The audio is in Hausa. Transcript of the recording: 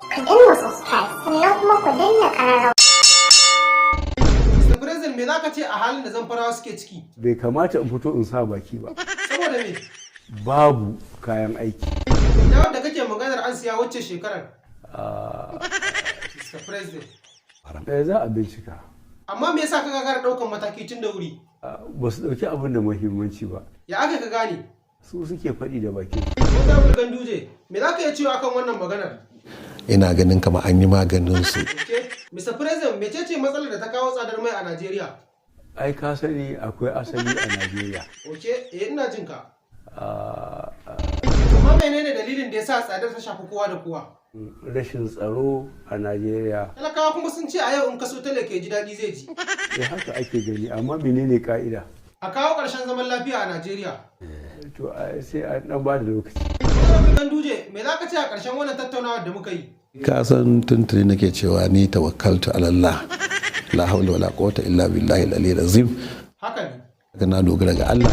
Ku danna subscribe, sannan kuma ku danna ƙararrawa. Mr. President, me za ka ce a halin da Zamfarawa suke ciki? Bai kamata in fito in sa baki ba. Saboda me? Babu kayan aiki. Ina wanda kake maganar an siya wacce shekarar? Mr. President. Ɗaya za a bincika. Amma me yasa ka gagara ɗaukan mataki tun da wuri? Ba su ɗauki abin da muhimmanci ba. Ya aka ka gane? Su suke faɗi da baki. Honorable Ganduje, me za ka iya cewa akan wannan maganar? Ina ganin kamar an yi maganin su. Okay. Mr. President, mecece matsalar da ta kawo tsadar mai a Najeriya? Ai ka sani akwai asali a Najeriya. Okay, eh, ina jin ka. Ah. Amma menene dalilin da yasa tsadar ta shafi kowa da kowa? Rashin tsaro a Najeriya. Talakawa kuma sun ce a yau in kaso talaka ya ji daɗi zai ji. Eh, haka ake gani, amma menene ka'ida? A kawo ƙarshen zaman lafiya a Najeriya. To ai sai an ɗan ba da lokaci. Honorable Ganduje, me za ka ce a ƙarshen wannan tattaunawar da muka yi? Ka san tuntuni nake cewa ni tawakkaltu ala Allah, la haula wala quwwata illa billahi al-aliyyil azim. Haka ne. Na dogara ga Allah.